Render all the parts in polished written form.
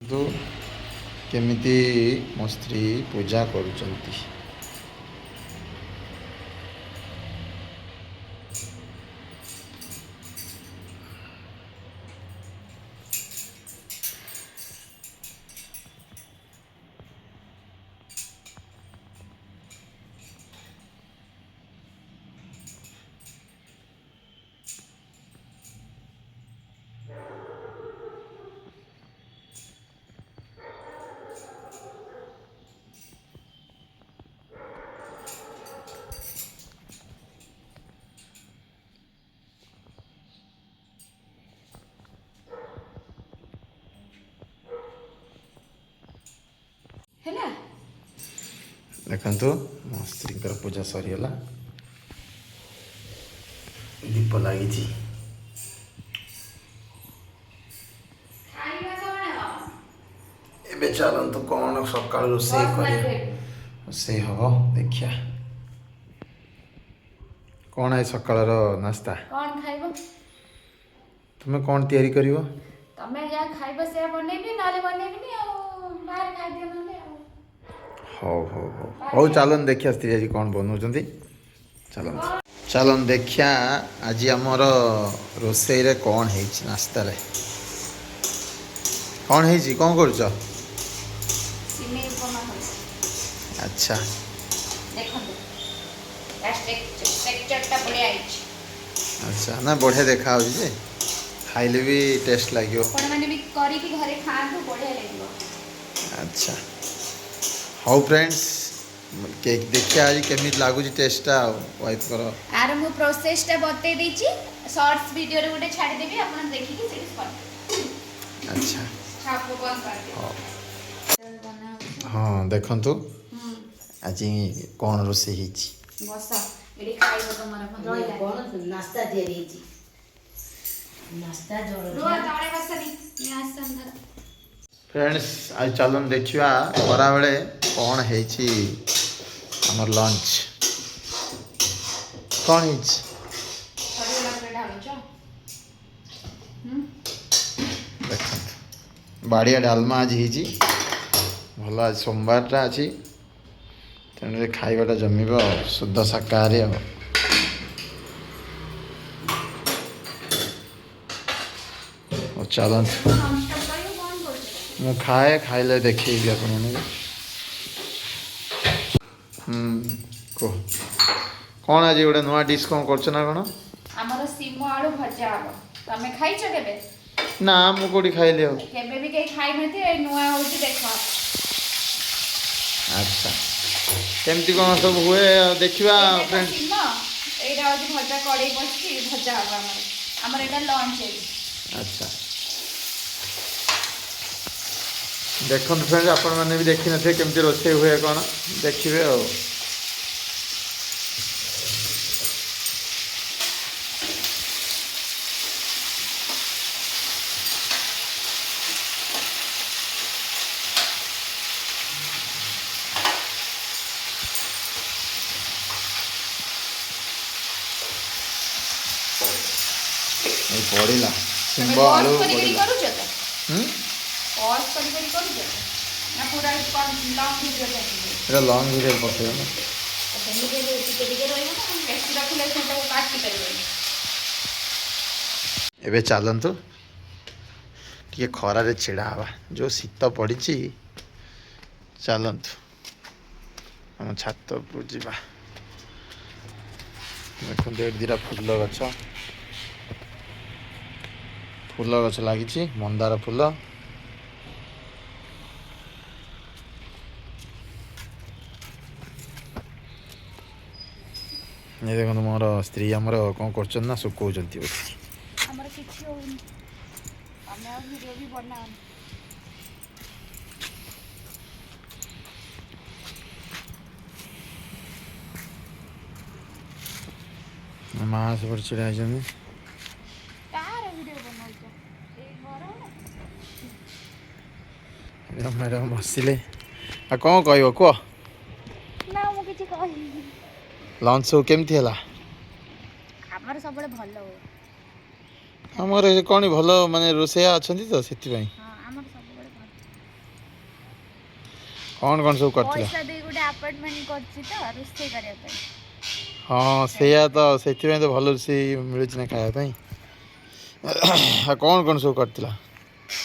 କିନ୍ତୁ କେମିତି ମୋ ସ୍ତ୍ରୀ ପୂଜା କରୁଛନ୍ତି। ହେଲା। ଦେଖନ୍ତୁ, ମୋ ସ୍ତ୍ରୀଙ୍କର ପୂଜା ସରିଗଲା, ଦୀପ ଲାଗିଛି। ଖାଇବା କଣ? ଏବେ ଚାଲନ୍ତୁ, କ'ଣ ସକାଳୁ ରୋଷେଇ ବସ୍। କରିବା। ମାର୍କେଟ। ରୋଷେଇ ହବ, ଦେଖିବା କ'ଣ ଆଜି ସକାଳର ନାସ୍ତା। କଣ ଖାଇବ? ତୁମେ କ'ଣ ତିଆରି କରିବ? ତମେ ଯାହା ଖାଇବ ସେୟା ବନେଇବି, ନହେଲେ ବନେଇବିନି ଆଉ, ବାହାରେ ଖାଇଦିଅ ନହେଲେ ଆଉ। ହଉ, ଚାଲନ୍ତୁ ଦେଖିବା ସ୍ତ୍ରୀ ଆଜି କ'ଣ ବନଉଛନ୍ତି। ଚାଲନ୍ତୁ, ଚାଲନ୍ତୁ ଦେଖିବା ଆଜି ଆମର ରୋଷେଇରେ କ'ଣ ହେଇଛି, ନାସ୍ତାରେ କ'ଣ ହେଇଛି। କ'ଣ କରୁଛ? ସିମେଇ ଉପମା ହଉଛି। ଆଚ୍ଛା। ଦେଖନ୍ତୁ, ତା ଷ୍ଟ୍ରକ୍ଚରଟା ବଢ଼ିଆ ହେଇଛି। ଆଚ୍ଛା, ନା ବଢ଼ିଆ ଦେଖାଯାଉଛି ଯେ, ଖାଇଲେ ବି ଟେଷ୍ଟ ଲାଗିବ। ଆପଣମାନେ ବି କରିକି ଘରେ ଖାଆନ୍ତୁ, ବଢ଼ିଆ ଲାଗିବ। ଆଚ୍ଛା, ହଉ ଫ୍ରେଣ୍ଡସ୍, ଦେଖିବା ଆଜି କେମିତି ଲାଗୁଛି ଟେଷ୍ଟଟା ଆଉ ୱାଇଫ୍ଙ୍କର। ଆର ମୁଁ ପ୍ରୋସେସଟା ବତେଇ ଦେଇଛି, ସର୍ଟସ୍ ଭିଡ଼ିଓରେ ଗୋଟେ ଛାଡ଼ିଦେବି, ଆପଣ ଦେଖିକି ସେଠି କରିଦେବେ। ଆଚ୍ଛା। ଛାପ ବନ୍ଦ କରିଦିଅ। ହଉ। ବନା ହେଉଛି। ହଁ, ଦେଖନ୍ତୁ ଆଜି କ'ଣ ରୋଷେଇ ହେଇଛି। ବସ ଏଠି, ଖାଇବ ତମର ରହିଲା। କଣ ନାସ୍ତା ତିଆରି ହେଇଛି, ନାସ୍ତା। ରୁହ। ଜଳଖିଆ। ତଳେ ବସନି, ଆସନ ଧର। ଫ୍ରେଣ୍ଡସ୍, ଆଜି ଚାଲନ୍ତୁ ଦେଖିବା ଖରାବେଳେ କ'ଣ ହେଇଛି, ଆମର ଲଞ୍ଚ କ'ଣ ହେଇଛି। ସରିଗଲା ପରେ ଢାଳୁଛ। ଦେଖନ୍ତୁ, ବାଡ଼ିଆ ଡାଲମା ଆଜି ହେଇଛି। ଭଲ, ଆଜି ସୋମବାରଟା ଅଛି, ତେଣୁ ଏ ଖାଇବାଟା ଜମିବ ଆଉ, ଶୁଦ୍ଧ ଶାକାହାରୀ ଆଉ। ହଉ, ଚାଲନ୍ତୁ। ନନଷ୍ଟପ୍ କରିବ, କଣ କରୁଛ? ମୁଁ ଖାଏ, ଖାଇଲେ ଦେଖେଇବି ଆପଣମାନଙ୍କୁ। କୁହ, କ'ଣ ଆଜି ଗୋଟେ ନୂଆ ଡିସ୍ କ'ଣ କରୁଛ ନା କ'ଣ? ଆମର ସିମ ଆଳୁ ଭଜା ହବ। ତମେ ଖାଇଛ କେବେ? ନା, ମୁଁ କୋଉଠି ଖାଇଲି ଆଉ। କେବେ ବି କେହି ଖାଇନଥିବେ, ନୂଆ ହଉଛି, ଦେଖ। ଆଚ୍ଛା, କେମିତି କ'ଣ ସବୁ ହୁଏ ଆଉ ଦେଖିବା। ଏଇଟା ତ ଫ୍ରେଣ୍ଡ। ସିମ, ଏଇଟା ହଉଛି ଭଜା, କଡ଼େଇ ବସିଛି, ଭଜା ହବ ଆମର। ଆମର ଏଇଟା ଲଞ୍ଚ ହେଇଛି। ଆଚ୍ଛା, ଦେଖନ୍ତୁ ଫ୍ରେଣ୍ଡ, ଆପଣମାନେ ବି ଦେଖିନଥିବେ କେମିତି ରୋଷେଇ ହୁଏ କ'ଣ, ଦେଖିବେ ଆଉ। ଏଇ ପଡ଼ିଲା ତମେ ଶିମ୍ବ ଆଳୁ। ପଜ୍ କରି କରି ପଡ଼ିଲା। କରୁଛ ତ? ହୁଁ। ପଜ୍ କରି କରି କରୁଛ ତ, ନା ପୁରା ଲଙ୍ଗ ଭିଡ଼ିଓ ଚାଲିବ? ଏଇଟା ଲଙ୍ଗ ଭିଡ଼ିଓ ପକେଇବ ନା। ସେମିତି ହେଲେ ଟିକେ ଟିକେ ରହିବ ନା, ବେଶୀ ରଖିଲେ ସେଟାକୁ କାଟି ପାରିବନି। ଏବେ ଚାଲନ୍ତୁ ଟିକେ ଖରାରେ ଛିଡ଼ା ହେବା, ଯେଉଁ ଶୀତ ପଡ଼ିଛି। ଚାଲନ୍ତୁ, ଆମ ଛାତ ଉପରକୁ ଯିବା। ଦେଖନ୍ତୁ, ଏଠି ଦୁଇଟା ଫୁଲ ଗଛ, ଫୁଲ ଗଛ ଲାଗିଛି, ମନ୍ଦାର ଫୁଲ। ଏ ଦେଖନ୍ତୁ, ମୋର ସ୍ତ୍ରୀ ଆମର କ'ଣ କରୁଛନ୍ତି ନା ଶୁଖଉଛନ୍ତି ବସିକି। ଆମର କିଛି ହଉନି, ତମେ ଆଉ ଭିଡ଼ିଓ ବି ବନାଅନି। ମା ସେପଟେ ଛିଡ଼ା ହେଇଛନ୍ତି। କାହାର ଭିଡ଼ିଓ ବନାଉଛ, ଏଇ ଘର? ମ୍ୟାଡ଼ାମ୍ ବସିଲେ। ଆଉ କ'ଣ କହିବ କୁହ? ନା, ମୁଁ କିଛି କହିନି। ଲଞ୍ଚ ସବୁ କେମିତି ହେଲା? ଆମର ସବୁବେଳେ ଭଲ ହୁଏ। ଆମର ଏ କ'ଣ ଭଲ, ମାନେ ରୋଷେଇଆ ଅଛନ୍ତି ତ, ସେଥିପାଇଁ। ହଁ, ଆମର ସବୁବେଳେ ଭଲ। କ'ଣ କ'ଣ ସବୁ କରିଥିଲ? ପଇସା ଦେଇ ଗୋଟେ ଆପାର୍ଟମେଣ୍ଟ କରିଛି ତ ରୋଷେଇ କରିବା ପାଇଁ। ହଁ, ସେଇଆ ତ, ସେଥିପାଇଁ ତ ଭଲ ରୋଷେଇ ମିଳୁଛି ନା ଖାଇବା ପାଇଁ। ଆଉ କ'ଣ କ'ଣ ସବୁ କରିଥିଲ?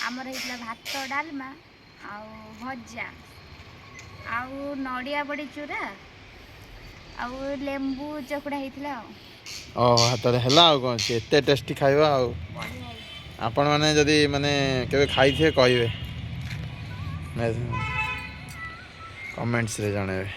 ଆମର ହେଇଥିଲା ଭାତ, ଡାଲମା ଆଉ ଭଜା ଆଉ ନଡ଼ିଆ ବଡ଼ି ଚୁରା ଆଉ ଲେମ୍ବୁ ଚକୁଡ଼ା ହେଇଥିଲା ଆଉ। ଓହୋ, ତାହେଲେ ହେଲା, ଆଉ କ'ଣ ଅଛି, ଏତେ ଟେଷ୍ଟି ଖାଇବା ଆଉ। ବଢ଼ିଆ ହେଇଛି। ଆପଣମାନେ ଯଦି ମାନେ କେବେ ଖାଇଥିବେ, କହିବେ, କମେଣ୍ଟସରେ ଜଣାଇବେ।